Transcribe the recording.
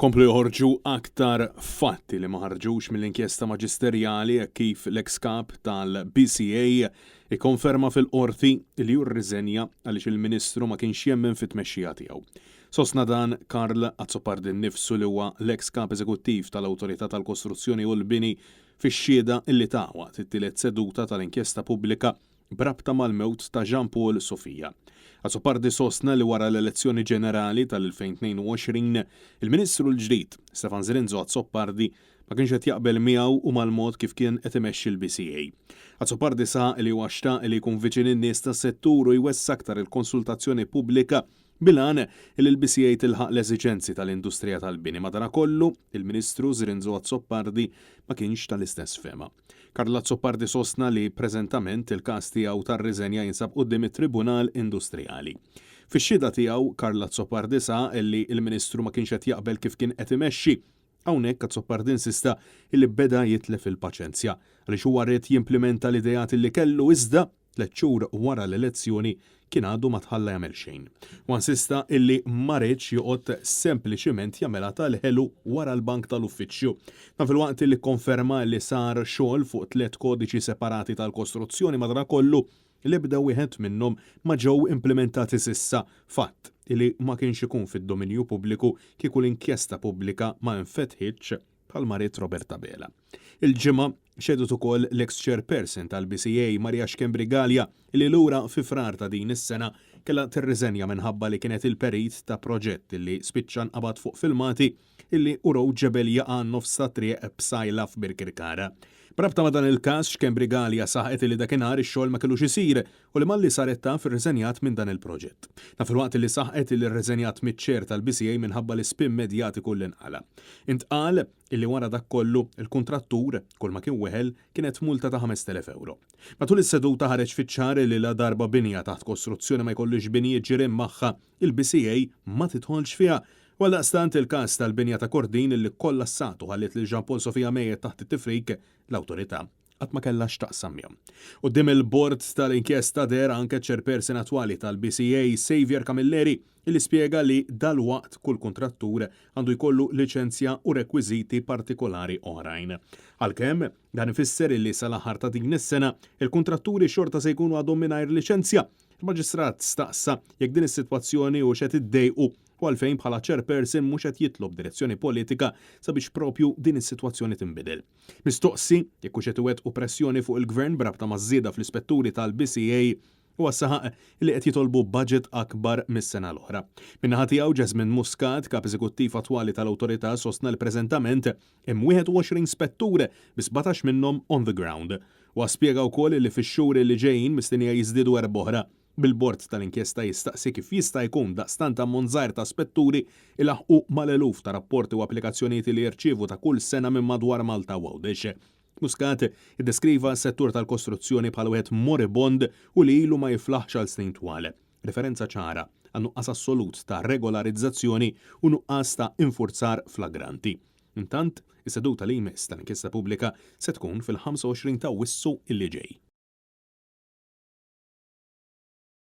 Komplu joħorġu aktar fatti li ma ħarġux mill-inkjesta maġisterjali hekk kif l-eks kap tal-BCA ikkonferma fil-Qorti li hu rriżenja għaliex il-Ministru ma kienx jemmen fit-tmexxija tiegħu. Sostna dan Karl Azzopardi nnifsu li huwa l-eks kap eżekuttiv tal-Awtorità tal-Kostruzzjoni u l-Bini fix-xhieda li ta waqt it-tielet seduta tal-inkjesta pubblika b'rabta mal-mewt ta' Jean Paul Sofia. Azzopardi sostna li wara l-elezzjoni ġenerali tal-2022, il-Ministru l-ġdid, Stefan Zrinzo Azzopardi, ma kienx qed jaqbel miegħu u mal-mod kif kien qed imexxi l-BCA. Azzopardi saħaq li huwa xtaq li jkun viċin in-nies tas-settur u jwessa' aktar il-konsultazzjoni pubblika bil-għan li l-BCA tilħaq l-eżiġenzi tal-industrija tal-bini. Madanakollu, il-Ministru Zrinzo Azzopardi ma kienx tal-istess fehma. Karl Azzopardi sostna li preżentament il-każ tiegħu tar-riżenja jinsab quddiem it-Tribunal Industrijali. Fix-xhieda tiegħu, Karl Azzopardi saħaq li l-Ministru ma kienx qed jaqbel kif kien qed imexxi. Hawnhekk Azzopardi insista li beda jitlef il-paċenzja għaliex huwa ried jimplimenta l-ideat li kellu iżda Tlett xhur wara l-elezzjoni kien għadu ma tħalla jagħmel xejn. Huwa insista illi ma riedx joqgħod sempliċiment jagħmilha tal-ħelu wara l-bank tal-uffiċċju. Dan filwaqt illi kkonferma illi sar xogħol fuq tlett kodiċi separati tal-kostruzzjoni madanakollu l-ebda wieħed minnhom ma ġew implimentati s'issa, fatt illi ma kienx ikun fid-dominju pubbliku kieku l-inkjesta pubblika ma infetħitx bħalma ried Robert Abela. Il-Ġimgħa, xehdet ukoll l-eks Chairperson tal-BCA Maria Schembri Galea li lura fi Frar ta' din is-sena kellha tirriżenja minħabba li kienet il-perit ta' proġett li spiċċa nqabad fuq filmati illi urew ġebel jaqa' għan-nofs tat-triq b'sajla f'Birkirkara. B'rabta ma' dan il-każ, Schembri Galea saħqet illi dakinhar ix-xogħol ma kellux isir u li malli saret taf irriżenjat minn dan il-proġett. Dan filwaqt li saħqet li rriżenjat miċ-chair tal-BCA minħabba l-ispin medjatiku li nqala'. Intqal illi wara dak kollu, il-kuntrattur, kull ma kien weħel, kienet multa ta' 5,000 ewro. Matul is-seduta ħareġ fiċ-ċar li ladarba binja taħt kostruzzjoni ma jkollhiex binjiet ġirien magħha, il-BCA ma tidħolx fiha u għaldaqstant il-każ tal-binja ta' Kordin illi kkollassat u ħalliet lil Jean Paul Sofia mejjet taħt it-tifrik, l-Awtorità qatt ma kellha x'taqsam miegħu. Quddiem il-Bord tal-Inkjesta deher anke ċ-Chairperson attwali tal-BCA, Saviour Camilleri, illi spjega li dalwaqt kull kuntrattur għandu jkollu liċenzja u rekwiżiti partikolari oħrajn. Għalkemm, dan ifisser illi sal-aħħar ta' din is-sena, il-kuntratturi xorta se jkunu għadhom mingħajr liċenzja. Il-Maġistrat staqsa jekk din is-sitwazzjoni hux qed iddejqu u għalfejn bħala Chairperson mhux qed jitlob direzzjoni politika sabiex propju din is-sitwazzjoni tinbidel. Mistoqsi jekk hux qed iwettqu pressjoni fuq il-Gvern b'rabta maż-żieda fl-ispetturi tal-BCA, huwa saħaq li qed jitolbu budget akbar mis-sena l-oħra. Min-naħa tiegħu Jesmond Muscat, Kap Eżekuttiv attwali tal-Awtorità sostna li preżentament hemm 21 spettur bi 17 minnhom on the ground. Huwa spjega wkoll li fix-xhur li ġejjin mistennija jiżdiedu erb'oħra, bil-Bord tal-Inkjesta jistaqsi kif jista' jkun daqstant ammont żgħir ta' spetturi ilaħħqu mal-eluf ta' rapporti u applikazzjonijiet li jirċievu ta' kull sena minn madwar Malta u Għawdex. Muscat iddeskriva s-settur tal-kostruzzjoni bħala wieħed moribond u li ilu ma jiflaħx għal snin twal. Referenza ċara għan-nuqqas assolut ta' regolarizzazzjoni u nuqqas ta' infurzar flagranti. Intant, is-seduta li jmiss tal-inkjesta pubblika se tkun fil-25 ta' Awwissu li ġej.